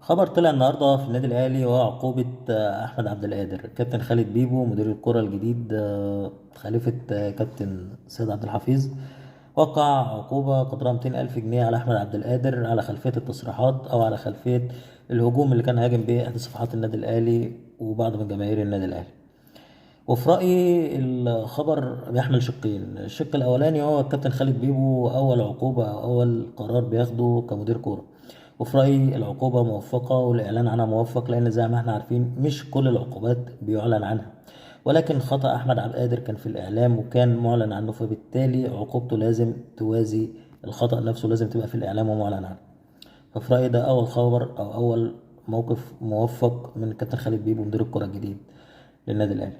خبر طلع النهارده في النادي الاهلي وهو عقوبه احمد عبد القادر. كابتن خالد بيبو مدير الكره الجديد، خليفة كابتن سيد عبد الحفيظ، وقع عقوبه قدرها 200 الف جنيه على احمد عبد القادر على خلفية التصريحات او على خلفية الهجوم اللي كان هاجم به احدى صفحات النادي الاهلي وبعض من جماهير النادي الاهلي. وفي رأيي الخبر بيحمل شقين. الشق الأولاني هو الكابتن خالد بيبو أول عقوبة أو أول قرار بياخده كمدير كورة، وفي رأيي العقوبة موفقة والإعلان عنها موفق، لأن زي ما احنا عارفين مش كل العقوبات بيعلن عنها، ولكن خطأ أحمد عبد القادر كان في الإعلام وكان معلن عنه، فبالتالي عقوبته لازم توازي الخطأ نفسه، لازم تبقى في الإعلام ومعلن عنه. ففي رأيي ده أول خبر أو أول موقف موفق من الكابتن خالد بيبو مدير الكرة الجديد للنادي الأهلي.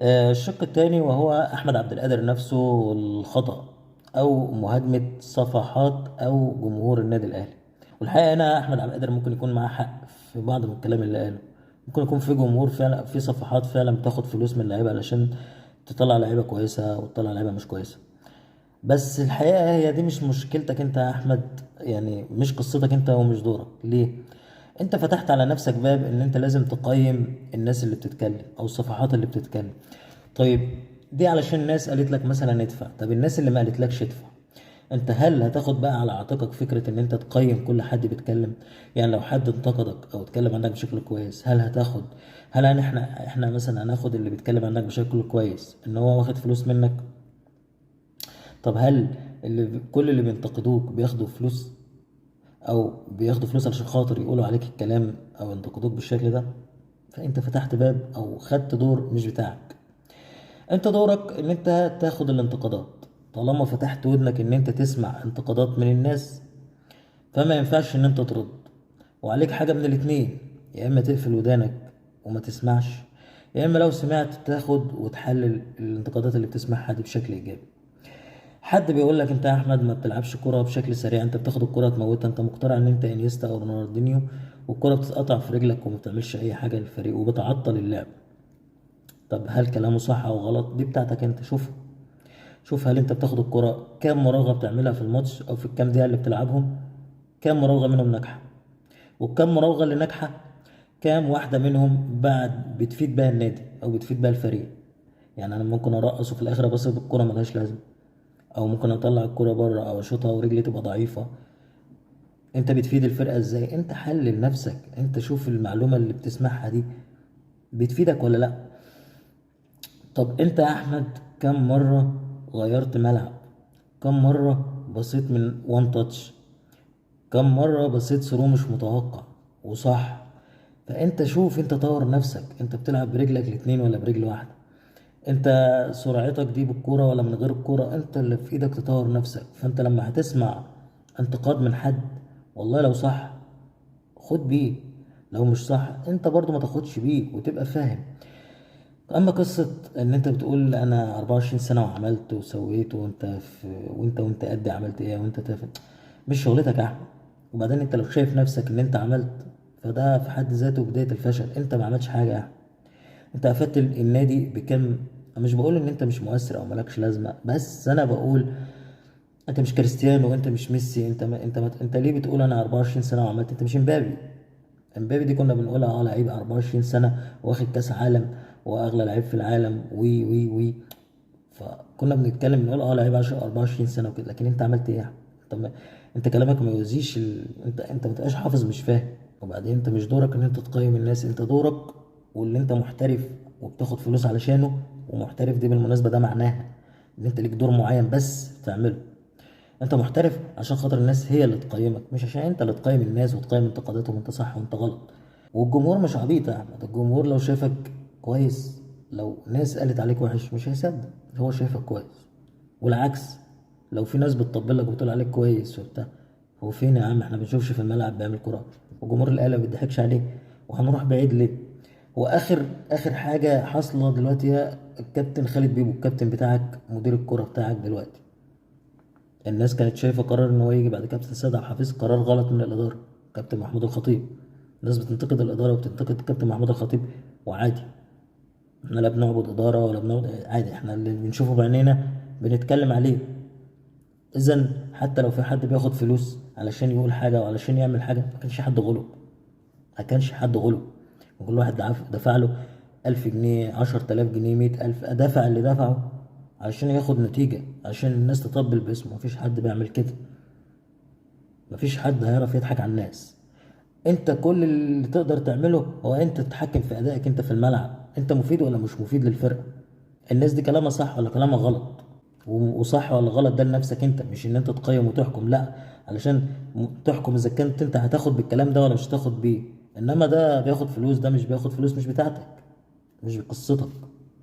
الشق الثاني وهو أحمد عبد القادر نفسه، الخطأ أو مهاجمة صفحات أو جمهور النادي الأهلي. والحقيقة هنا أحمد عبد القادر ممكن يكون معاه حق في بعض من الكلام اللي قاله، ممكن يكون في جمهور فعلا، في صفحات فعلا بتاخد فلوس من اللعيبة علشان تطلع لعيبة كويسة وتطلع لعيبة مش كويسة. بس الحقيقة هي دي مش مشكلتك انت يا احمد، يعني مش قصتك انت ومش دورك. ليه؟ انت فتحت على نفسك باب ان انت لازم تقيم الناس اللي بتتكلم او الصفحات اللي بتتكلم. طيب دي علشان الناس قالت لك مثلا ادفع، طب الناس اللي ما قالتلكش ادفع، انت هل هتاخد بقى على عاتقك فكرة ان انت تقيم كل حد بيتكلم؟ يعني لو حد انتقدك او اتكلم عنك بشكل كويس، هل هتاخد، هل احنا مثلا هناخد اللي بيتكلم عنك بشكل كويس ان هو واخد فلوس منك؟ طب هل كل اللي بينتقدوك بياخدوا فلوس او بياخدوا فلوس علشان خاطر يقولوا عليك الكلام او ينتقدوك بالشكل ده؟ فانت فتحت باب او خدت دور مش بتاعك. انت دورك ان انت تاخد الانتقادات، طالما فتحت ودنك ان انت تسمع انتقادات من الناس فما ينفعش ان انت ترد. وعليك حاجة من الاتنين، يا اما تقفل ودانك وما تسمعش، يا اما لو سمعت تاخد وتحلل الانتقادات اللي بتسمعها دي بشكل ايجابي. حد بيقول لك انت يا احمد ما بتلعبش كرة بشكل سريع، انت بتاخد الكرة تموتها، انت مقتنع ان انت انيستا او رونالدينيو والكرة بتتقطع في رجلك وما بتعملش اي حاجة للفريق وبتعطل اللعب. طب هل كلامه صح او غلط؟ دي بتاعتك انت، شوف هل انت بتاخد الكرة كام مراوغة بتعملها في الماتش او في الكام دقيقة اللي بتلعبهم، كام مراوغة منهم ناجحة، والكام مراوغة اللي ناجحة كام واحدة منهم بعد بتفيد بها النادي او بتفيد بها الفريق. يعني انا ممكن ارقص وفي الاخر ابص بالكرة ملهاش لازمة، او ممكن اطلع الكرة بره او اشوطها ورجلي تبقى ضعيفة. انت بتفيد الفرقة ازاي؟ انت حلل نفسك، انت شوف المعلومة اللي بتسمعها دي بتفيدك ولا لا. طب انت يا احمد كم مرة غيرت ملعب؟ كم مرة بصيت من وان تاتش؟ كم مرة بصيت through مش متوقع وصح؟ فانت شوف، انت طور نفسك، انت بتلعب برجلك الاتنين ولا برجل واحدة؟ انت سرعتك دي بالكورة ولا من غير الكورة؟ انت اللي في ايدك تطور نفسك. فانت لما هتسمع انتقاد من حد، والله لو صح خد بيه، لو مش صح انت برضو ما تاخدش بيه وتبقى فاهم. اما قصة ان انت بتقول انا 24 سنة وعملت وسويت وانت في وانت قد عملت ايه وانت تافه، مش شغلتك يا احمد. وبعدين انت لو شايف نفسك ان انت عملت، فده في حد ذاته بداية الفشل. انت ما عملتش حاجة يا احمد، انت افدت النادي بكم؟ مش بقول ان انت مش مؤثر او مالكش لازمة، بس انا بقول انت مش كريستيانو وانت مش ميسي. انت ليه بتقول انا 24 سنة وعملت؟ انت مش امبابي. امبابي دي كنا بنقولها لعيب 24 سنة واخد كاس عالم واغلى لعيب في العالم وي وي وي، فكنا بنتكلم نقول لعيب 24 سنة وكده، لكن انت عملت ايه يا احمد؟ انت كلامك ما يوزيش انت ما تبقاش حافظ مش فاهم. وبعدين انت مش دورك ان انت تقيم الناس، انت دورك واللي انت محترف وبتاخد فلوس علشانه، ومحترف دي بالمناسبة ده معناها ان انت ليك دور معين بس تعمله. انت محترف عشان خاطر الناس هي اللي تقيمك، مش عشان انت اللي تقيم الناس وتقيم انتقاداتهم انت صح وانت غلط. والجمهور مش عبيط يا احمد، الجمهور لو شافك كويس، لو ناس قالت عليك وحش مش هيصدق، هو شايفك كويس. والعكس لو في ناس بتطبل لك وبتقول عليك كويس وبتاع، هو فين يا عم؟ احنا ما بنشوفش في الملعب بيعمل كرة، وجمهور الاهلي ما بيضحكش عليه. وهنروح بعيد ليه؟ هو اخر حاجة حاصله دلوقتي هي الكابتن خالد بيبو، الكابتن بتاعك مدير الكرة بتاعك دلوقتي. الناس كانت شايفه قرار ان هو يجي بعد كابتن سيد عبد الحفيظ قرار غلط من الادارة، كابتن محمود الخطيب. الناس بتنتقد الادارة وبتنتقد كابتن محمود الخطيب، وعادي، احنا لا بنعبد ادارة ولا بنعبد، عادي، احنا اللي بنشوفه بعينينا بنتكلم عليه. اذا حتى لو في حد بياخد فلوس علشان يقول حاجة وعلشان يعمل حاجة، ما كانش حد غلط. ما كانش حد غلب، وكل واحد دفع له 1000 جنيه، 10000 جنيه، 100000، دفع اللي دفعه عشان ياخد نتيجة، عشان الناس تطبل باسمه. مفيش حد بيعمل كده، مفيش حد هيعرف يضحك على الناس. انت كل اللي تقدر تعمله هو انت تتحكم في ادائك انت في الملعب، انت مفيد ولا مش مفيد للفرقة، الناس دي كلامها صح ولا كلامها غلط، وصح ولا غلط ده لنفسك انت، مش ان انت تقيم وتحكم، لا، علشان تحكم اذا كنت انت هتاخد بالكلام ده ولا مش هتاخد بيه. انما ده بياخد فلوس، ده مش بياخد فلوس، مش بتاعتك، مش بقصتك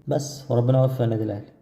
بس. وربنا يوفق النادي الاهلي.